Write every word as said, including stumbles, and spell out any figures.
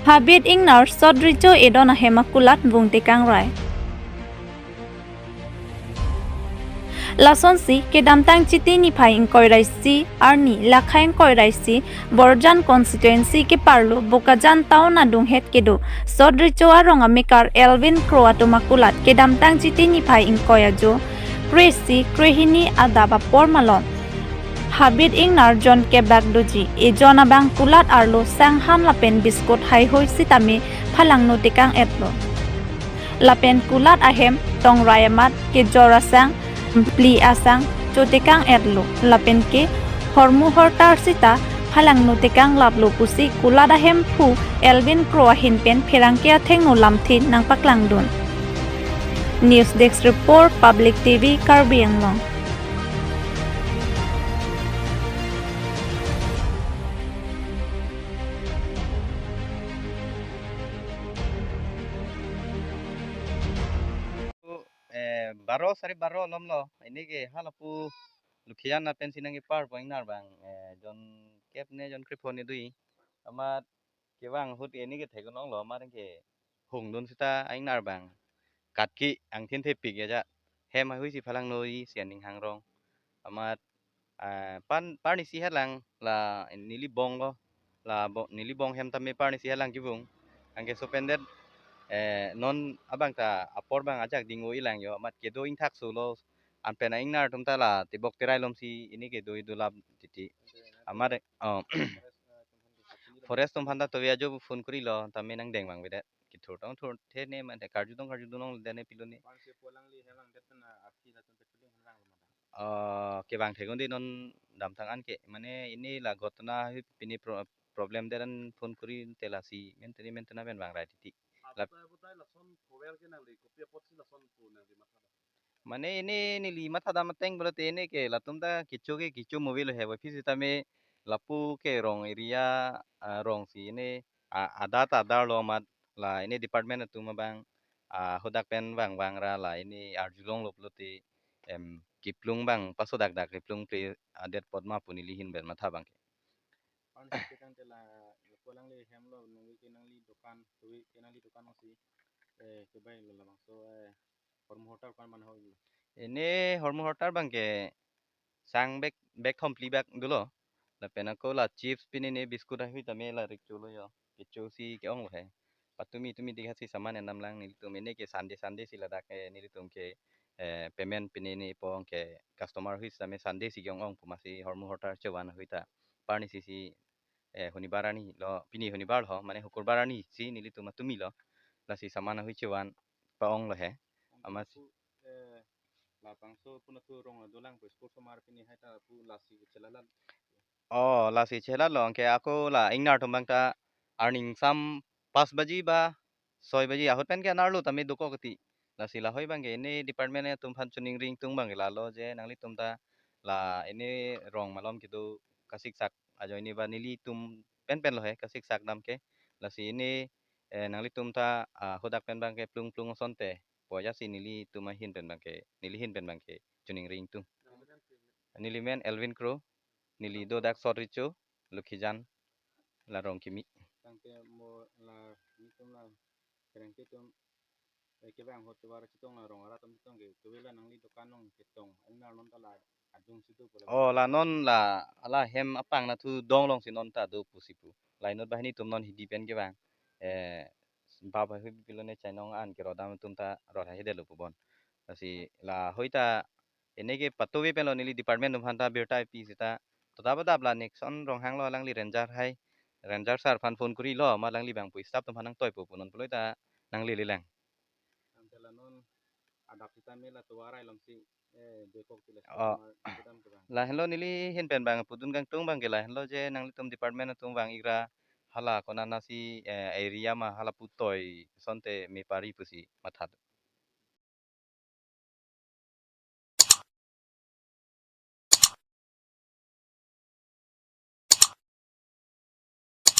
Habit ingnar sot recho edon ahem akulat vung tekang rai. Lasonsi kedamtang Chiti niphai ingkoi ra isi arni lakha ingkoi ra isi Borjan constituency keparlo Bokajan town adunghet kedo sot recho arong amekar Elvin Kro atum akulat kedamtang Chiti niphai ingkoi ajo kre-isi krehini adap apor malom Habit ingnar jon kebak doji, ejon abang kulat arlo sanghan lapen biskut haihui sitame phalangno tekang etlo. Lapen kulat ahem tongrai amat kejor asang, pli asang, cho tekang etlo. Lapen ke hormu hortar sita phalangno tekang laplo pusi kulat ahemphu Elvin Kro ahin pen pherangke athengno lamthe nangpaklangdun. News Desk Report, Public T V, Karbi Anglong. Eh, baro, sari baro lom lo. Ini ke halapu Lukhijan pen sinang ipar po ingnar abang. Eh, jon kep ne jon krepho ne dui. Amat kevang ahut ini ke theklong lo, amat ke hungdun sita ingnar abang. Katki angthin thepik ya ja. Hem haihui si phalangno isi aning hangrong. Amat, ah, pan parni isi helang la neli bong lo. La bo-, neli bong hem tame parni isi helang kevung. Anke so pen det, eh, non abang ta apor abang ajak ding-o-i lang yo. Amat kedo ingthak solo. Anpen a ingnar atum ta la tebok terai lom si ini kedo-i dolap titi. Amat, oh, forest atum aphan ta tovi ajo phone kori lo, tame nangdeng abang vedet. Kithur tong thur the ne mate karju tong karju dun long le ne pilo ne. Bang se pulang li helang det na api latum patrolling helang lo mata. Oh, kevang thekon di non damthang an ke. Mane ini la ghotona hi pini pro-, problem det an phone kori te lasi menteni mentena pen vang rai titi. Lap- Abutai abutai lason khovel ke nangli kopi apotsi lason pu nangli matha. Mane ini neli mathadam ateng pulote ini ke latum ta kecho ke kecho mobil he, waphi sitame lapu ke rong area, ah, rong si ini, ah, adar ta adar lo amat la ini department atum abang, ah, hadak pen vang vang ra la ini arjulonglo pulote, em, kiplung abang pasodak dak kiplung ple adet apot ma pu neli ahin pen matha abang ke. Pan si tang te la, lapu alangli hem lo, nungwi ke nangli dukan, tuwi ke nangli dukan si, eh, kebai lo labangso, eh, hormu hortar kan man hoi. Ini hormu hortar abang ke sang bag, bag thom phli bag dolo. Lapen ako la chips pini ne biscuit ahui tame la rik chulo yo. Kecho si ke-ong lo he. Patumi tumi dikha si saman endam lang nelitum ini ke Sunday Sunday si ladak, eh, nelitum ke, eh, payment pini ne pong ke customer hui sitame Sunday si ke-ong-ong pu masi hormu hortar chevan hui ta. Parni si si, eh, honibar arni lo, pini honibar lo, mane hukurbar arni si nelitum atumi lo. Lasi saman hui chevan pa-ong lo he. Amat si, eh, labangso puna thu rong dolang pu school somar pini hai ta pu lasi chelalan. Oh, lasi chelat lo, anke ako la ingnar atum abang ta arning sam pas baji ba soi baji ahut pen ke anerlo tame dokok ti. Lasi lahoi abang ke ini department atum aphan choningri ingtung abang ke lalo je nanglitum ta la ini rong malom kedo kasiksak ajoine ba nelitum pen pen lo he kasiksak dam ke. Lasi ini, eh, nanglitum ta, ah, hadak pen abang ke plung plung asonte. Poja si nelitum ahin pen abang ke, neli ahin pen abang ke choningri ingtung. Neli men Elvin Kro, neli do dak sot recho, Lukhijan, la rong kimi. Tangte mo la nelitum la kereng ketum, eh, kevang ahut tovar chetong la rong arat atum chetong ke, kevi la nangli dukan along ketong, ingnar non ta la adung si do pu la. Oh, la non la, la hem apang na thu dong along si non ta do pusi pu. La inut banghini atum non hidi pen kevang. Eh, bap ahui pilo ne chainong an kerodam atum ta rot hahedetlo pu bon. Lasi lahoi ta ini ke patuve pen lo neli department atum aphan ta birta pi sita. Tota badap la next on Ronghang lo alangli ranger hai. Ranger sir aphan phone kori lo ma alangli abang pu staff atum aphan nangtoi pu pu non pulo ta nanglele lang. Tangte la non adap sitame la tovar arai lom si, eh, bekok ti la. Oh. Kedam kedam. Lahenlo neli ahin pen abang pudun kangtung abang ke lahenlo je nanglitum department atum vang-ikra hala konat nasi, eh, area ma hala putoi asonte mepari pusi matha.